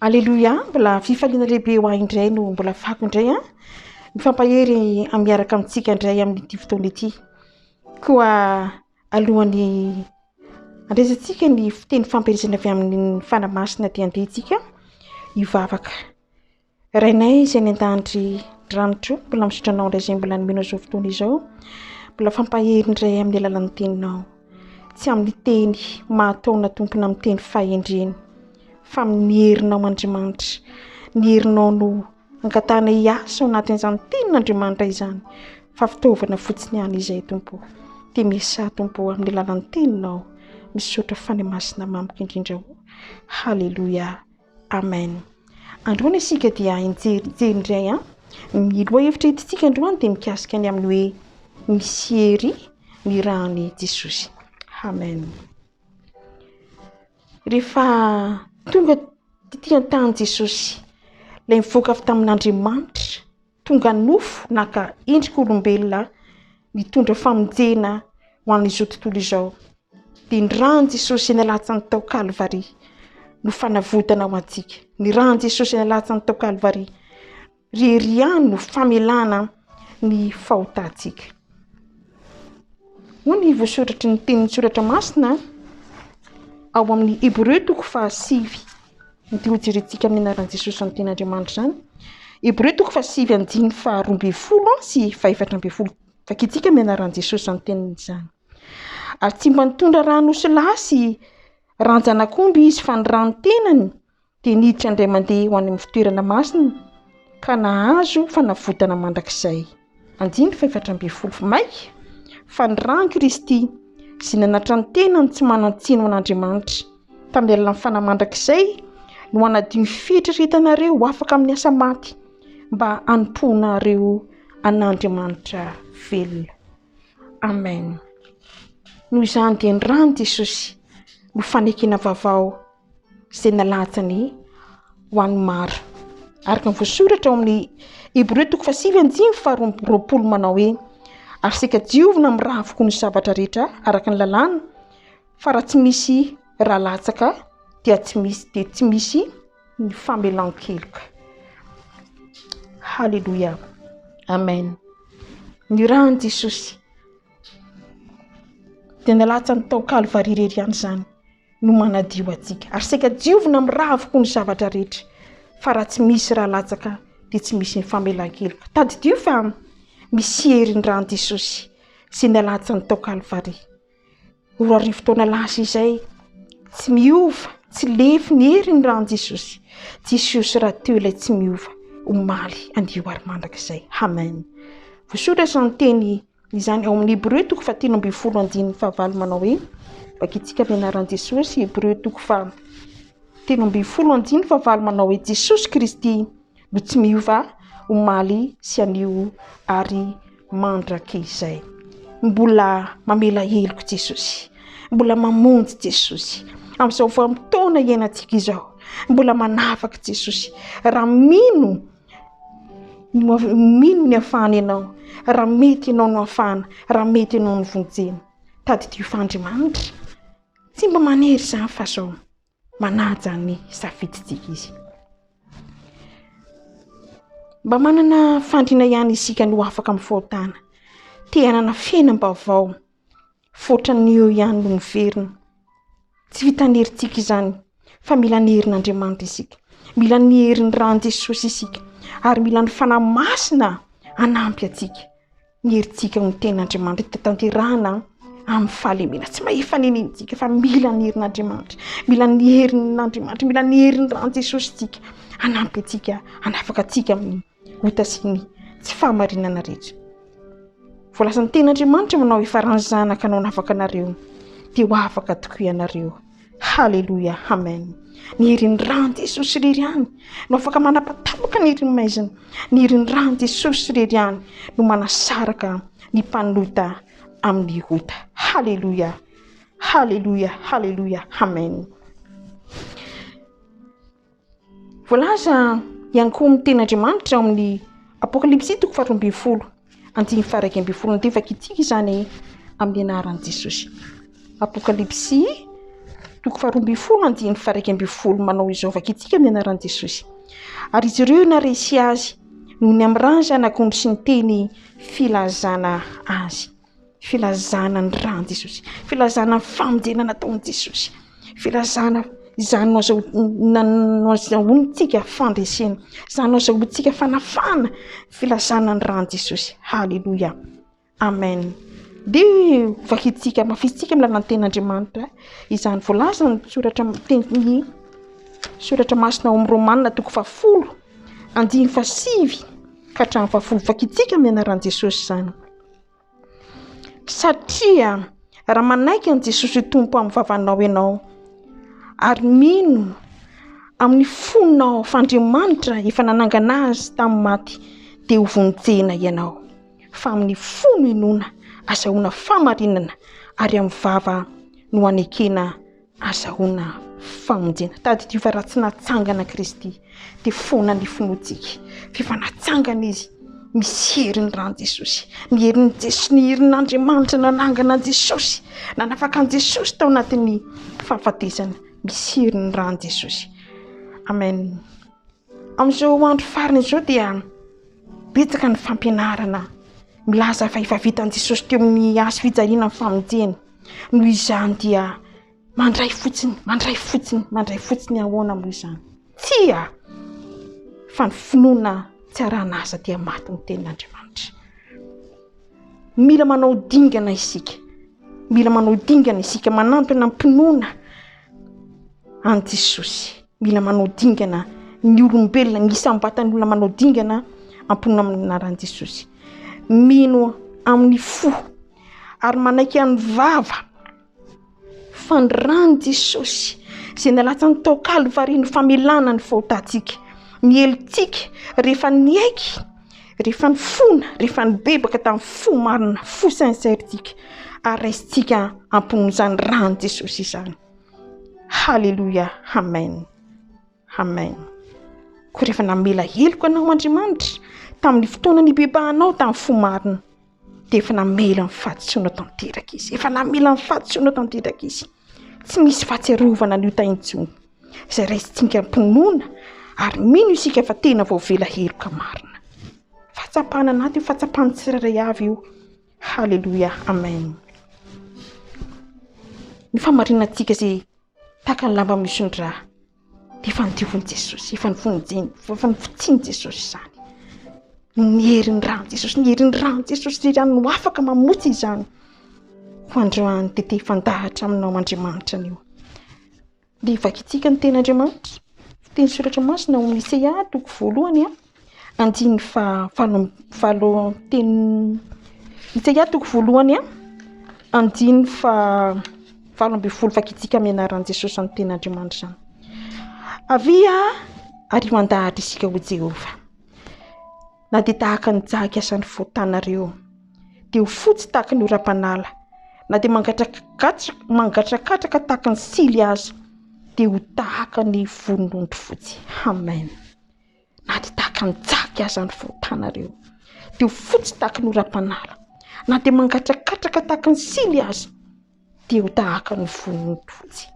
Aleloia, mbola fifaliana lehibe ho ahy indray no mbola fako indray an, mifampahery miaraka amintsika indray amin'ity fotoana ity. Koa alohan'ny andraisantsika ny fiteny fampielezana avy amin'ny Fanahy Masina dia andeha isika hivavaka. Rainay izay any an-danitry dranitro, mbola misaotra anao indray izay mbola nomenao izao fotoana izao, mbola fampahery indray amin'ny alalan'ny teninao. Tsy amin'ny teny mahataona Tompo na amin'ny teny fahendrena, fa amin'ny herinao Andriamanitra. Ny herinao no angatahana hiasa ao anatin'izany tenin'Andriamanitra izany, fa fitaovana fotsiny ihany izay Tompo. Dia miasà Tompo amin'ny alalan'ny teninao. Misaotra Fanahy Masina mamiko indrindra o. Haleloia. Amen. Androany isika dia hijery indray an. Ny lohahevitra hitantsika androany dia mikasika ny amin'ny hoe misy hery ny ran'i Jesosy. Amen. Rehefa tonga tety an-tany Jesosy, ilay nivoaka avy tamin'Andriamanitra, tonga nofo naka endrik'olombelona nitondra famonjena ho an'izao tontolo izao. Dia ny ran'i Jesosy izay nalatsany tao Kalvary no fanavotana ho antsika. Ny ran'i Jesosy izay nalatsany tao Kalvary irery ihany no famelana ny fahotantsika. Hoy ny voasoratry ny tenin'ny soratra masina ao amin'ny Hebreo toko fahasivy. Andeha hojerentsika amin'ny anaran'i Jesosy izany tenin'Andriamanitra izany. Hebreo toko fahasivy andininy faharoa ambin'ny folo sy fahefatra ambin'ny folo. Vakintsika amin'ny anaran'i Jesosy izany teniny izany. Ary tsy mba nitondra ran'osilahy sy ran-janak'omby izy fa ny ran'ny tenany dia niditra indray mandeha ho any amin'ny fitoerana masina ka nahazo fanavotana mandrakizay. Andininy fahefatra ambin'ny folo Maika fa ny ran'i Kristy izay nanatra ny tenany tsy manan-tsiny ho an'Andriamanitra tamin'ny alalan'ny fanahy mandrakizay no hanadio ny fieritreretanareo ho afaka amin'ny asa maty mba hanompoanareo an'Andriamanitra velona. Amen. Noho izany dia ny ran'i Jesosy no fanekena vaovao izay nalatsany ho an'ny maro. Araka ny voasoratra ao amin'ny Hebreo toko fahasivy andininy faharoa amby roapolo manao hoe ary saika diovina amin'ny ra avokoa ny zavatra rehetra araka ny lalàna fa raha tsy misy ra latsaka dia tsy misy dia tsy misy ny famelan-keloka. Haleloia. Amen. Ny ran'i Jesosy dia nalatsany tao Kalvary irery ihany izany no manadio antsika. Ary saika diovina amin'ny ra avokoa ny zavatra rehetra. Fa raha tsy misy ra latsaka dia tsy misy ny famelan-keloka. Tadidio fa misy hery ny ran'i Jesosy izay nalatsany tao Kalvary. 2000 taona lasa izay, tsy miova, tsy lefy ny hery ny ran'i Jesosy. Jesosy rahateo ilay tsy miova, omaly, anio ary mandrakizay. Amen. Voasoratra izany teny izany ao amin'ny Hebreo toko fahatelo ambin'ny folo andininy fahavalo manao hoe vakintsika amin'ny anaran'i Jesosy Hebreo toko fahatelo ambin'ny folo andininy fahavalo manao hoe Jesosy Kristy no tsy miova omaly sy anio ary mandrakizay. Mbola mamela heloka Jesosy, mbola mamonjy Jesosy. Amin'izao vanim-potoana iainantsika izao, mbola manafaka Jesosy. Raha mino mino ny afahana ianao, raha mety ianao no afahana, raha mety ianao no vonjena. Tadidio fa Andriamanitra tsy mba manery izany fa zao. Manaja ny safidintsika izy. Mba manana fandriana ihany isika ny ho afaka amin'ny fahotana. Te hanana fiainam-baovao. Foatra ny eo ihany no miverina. Tsy vitan'ny herintsika izany fa mila ny herin'Andriamanitra isika. Mila ny herin'ny ran'i Jesosy isika ary mila ny Fanahy Masina hanampy antsika. Ny herintsika ho ny tenin'Andriamanitra hita tanterahana amin'ny fahalemena. Tsy mahefa n'inon'inontsika fa mila ny herin'Andriamanitra, mila ny herin'Andriamanitra, mila ny herin'ny ran'i Jesosy isika hanampy antsika, hanafaka antsika amin'ny ota sy ny tsy fahamarinana rehetra. Voalazan'ny tenin'Andriamanitra manao efa ran'ny zanaka no hanafaka anareo dia ho afaka tokoa ianareo. Haleloia, amen. Ny herin'ny ran'i Jesosy irery ihany no afaka manapatapaka ny herin'ny maizina. Ny herin'ny ran'i Jesosy irery ihany no manasaraka ny mpanota amin'ny ota. Haleloia, haleloia, haleloia, amen. Voalaza ihany koa amin'ny tenin'Andriamanitra ao amin'ny Apokalypsy toko faharoa ambin'ny folo andininy faha-iraika ambin'ny folo. Andeha vakintsika izany amin'ny anaran'i Jesosy. Apokalypsy. toko faharoambinifolo andininy faha-11 manao izao vakintsika amin'ny anaran'i Jesosy. Ary izy ireo naresy azy noho ny amin'ny ràn'ny zanak'ondry sy ny teny filazana azy. Filazana ny ràn'i Jesosy, filazana ny famonjena nataon'i Jesosy, filazana izany no azahoantsika fandresena, izany no azahoantsika fanafahana, filazana ny ràn'i Jesosy. Haleloia. Amen. Dia vakintsika, hamafisintsika amin'ny lalan'ny tenin'Andriamanitra izany voalazan'ny soratra teny soratra masina ao amin'ny Romana toko fahafolo andininy fahasivy ka hatramin'ny fahafolo. Vakintsika amin'ny anaran'i Jesosy izany. Satria raha manaiky an'i Jesosy ho Tompo amin'ny vavanao ianao ary mino amin'ny fonao fa Andriamanitra efa nanangana azy tamin'ny maty dia ho vonjena ianao. Fa amin'ny fo no inoana azahoana fahamarinana ary amin'ny vava no anekena azahoana famonjena. Tadidio fa raha tsy natsangana Kristy dia foana ny finoantsika. F'efa natsangana Izy, misy hery ny ran'i Jesosy. Ny herin'i Jesosy, ny herin'Andriamanitra nanangana an'i Jesosy, nanafaka an'i Jesosy tao anatin'ny fahafatesana. Misy hery ny ran'i Jesosy. Amen. Amin'izao andro farany izao dia betsaka ny fampianarana milaza fa efa vitan'i Jesosy teo amin'ny hazo fijaliana ny famonjena. Noho izany dia mandray fotsiny, mandray fotsiny, mandray fotsiny ahoana moa izany? Tsia! Fa ny finoana tsy arahana asa dia maty ny tenin'Andriamanitra. Mila manao dingana isika. Mila manao dingana isika manantona am-pinoana an'i Jesosy. Mila manao dingana ny olombelona, ny isam-batan'olona manao dingana am-pinoana amin'ny anaran'i Jesosy. Mino amin'ny fo ary manaiky amin'ny vava fa ny ran'i Jesosy izay nalatsany tao Kalvary no famelana ny fahotantsika, ny helotsika rehefa niaiky, rehefa nifona, rehefa nibebaka tamin'ny fo marina, fo sincère tsika ary raisintsika am-pinoana izany ran'i Jesosy izany. Haleloia, amen. Amen. Koa rehefa namela heloka anao Andriamanitra tamin'ny fotoana nibebahanao tamin'ny fo marina, dia efa namela ny fahadisoanao tanteraka Izy. Efa namela ny fahadisoanao tanteraka Izy. Tsy misy fahatsiarovana ny ota intsony. Izay raisintsika am-pinoana ary mino isika fa tena voavela heloka marina. Fahatsapana anaty io, fahatsapan'ny tsirairay avy io. Haleloia, amen. Ny fahamarinantsika izay tahaka ny lamba misy ny rà dia efa nodiovin'i Jesosy, efa nofonjeny, efa nofotsian'i Jesosy izany. Ny herin'ny ràn'i Jesosy, ny herin'ny ràn'i Jesosy irery ihany no afaka mamotsy izany. Ho androany dia te hifandahatra aminao Andriamanitra anio. Dia vakintsika ny tenin'Andriamanitra, teny soratra masina ao amin'ny Isaia toko voalohany andininy fahavalo valo teny Isaia toko voalohany andininy faha 18 vakintsika amin'ny anaran'i Jesosy ny tenin'Andriamanitra izany. Avia ary io andahatra isika ho Jehovah. Na dia tahaka ny jaky aza ny fotanareo, dia ho fotsy tahaka ny oram-panala, na dia mangatrakatraka tahaka ny sily aza, dia ho tahaka ny volon'ondry fotsy. Amen. Na dia tahaka ny jaky aza ny fotanareo, dia ho fotsy tahaka ny oram-panala, na dia mangatrakatraka tahaka ny sily aza, dia ho tahaka ny volon'ondry fotsy.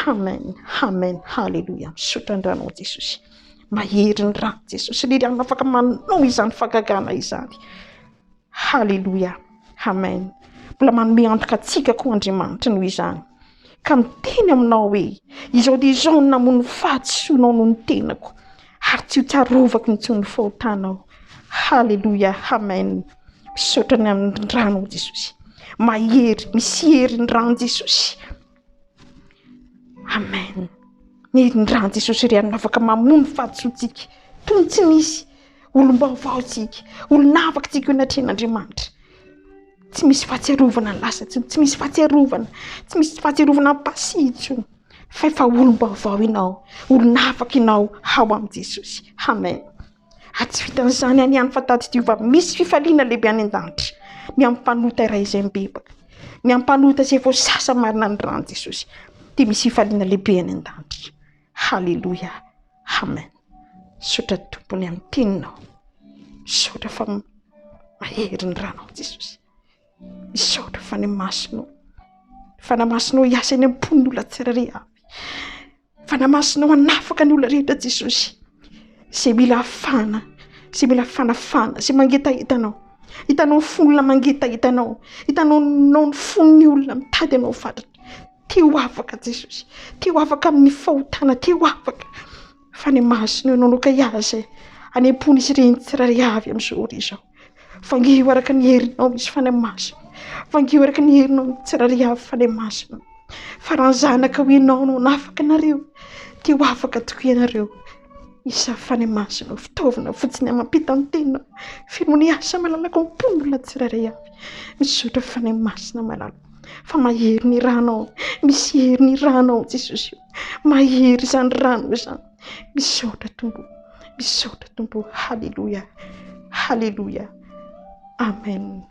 Amen, amen, haleloia. Misaotra ny ranao Jesosy. Mahery ny rano Jesosy. Liliana afaka manao izany fagagana izany. Haleloia. Amen. Mbola manome antoka antsika koa Andriamanitra noho izany. Ka miteny aminao hoe, izao dia izao no namono fahadisoanao noho ny tenako, ary tsy ho tsarovako intsony ny fahotanao. Haleloia. Amen. Misaotra ny amin'ny ranao Jesosy. Mahery, misy hery ny rano Jesosy. Amen. Ny ràn'i Jesosy irery no afaka mamono ny fahadisoantsika. Toy ny tsy misy olom-baovao tsika, olon'avaka tsika eo anatrehan'Andriamanitra. Tsy misy fahatsiarovana ny lasa intsony, tsy misy fahatsiarovana, tsy misy fahatsiarovana ny passé intsony. Fa efa olom-baovao ianao, olon'afaka ianao ao amin'i Jesosy. Amen. Ary tsy vitan'izany ihany ihany fa tadidio fa misy fifaliana lehibe any an-danitra ny amin'ny mpanota iray izay mibebaka, ny amin'ny mpanota izay voasasa marina ny ran'i Jesosy dia misy fifaliana lehibe any an-danitra. Haleloia. Amen. Misaotra Tompo ny amin'ny teninao. Misaotra fa mahery ny ranao Jesosy. Misaotra fa ny masonao. Fanahy Masinao hiasa eny am-pon'ny olona tsirairay avy. Fanahy Masinao hanafaka ny olona rehetra Jesosy. Izay mila hafahana, izay mila fanafahana, izay mangetaheta Anao. Hitanao ny fon'olona mangetaheta Anao. Hitanao ny fon'ny olona mitady Anao fatratra. Te ho afaka Jesosy. Te ho afaka amin'ny fahotana, te ho afaka. Fanahy Masina Ianao no ka hiasa e. Any am-pon'izy ireny tsirairay avy amin'izao ora izao. Vangio araka ny herinao misy Fanahy Masina. Vangio araka ny herinao ny tsirairay avy Fanahy Masina. Fa raha ny zanaka ho ianao no hanafaka anareo, dia ho afaka tokoa ianareo. Izaho Fanahy Masina, fitaovana fotsiny mampita ny teninao. Feno ny asa malalaka ao am-pon'olona tsirairay avy. Misaotra Fanahy Masina malala fa mahery ny ranao. Misy hery ny ranao Jesosy. Mahery izany ranao izany. Misaotra Tompo. Misaotra Tompo. Haleloia. Haleloia. Amen.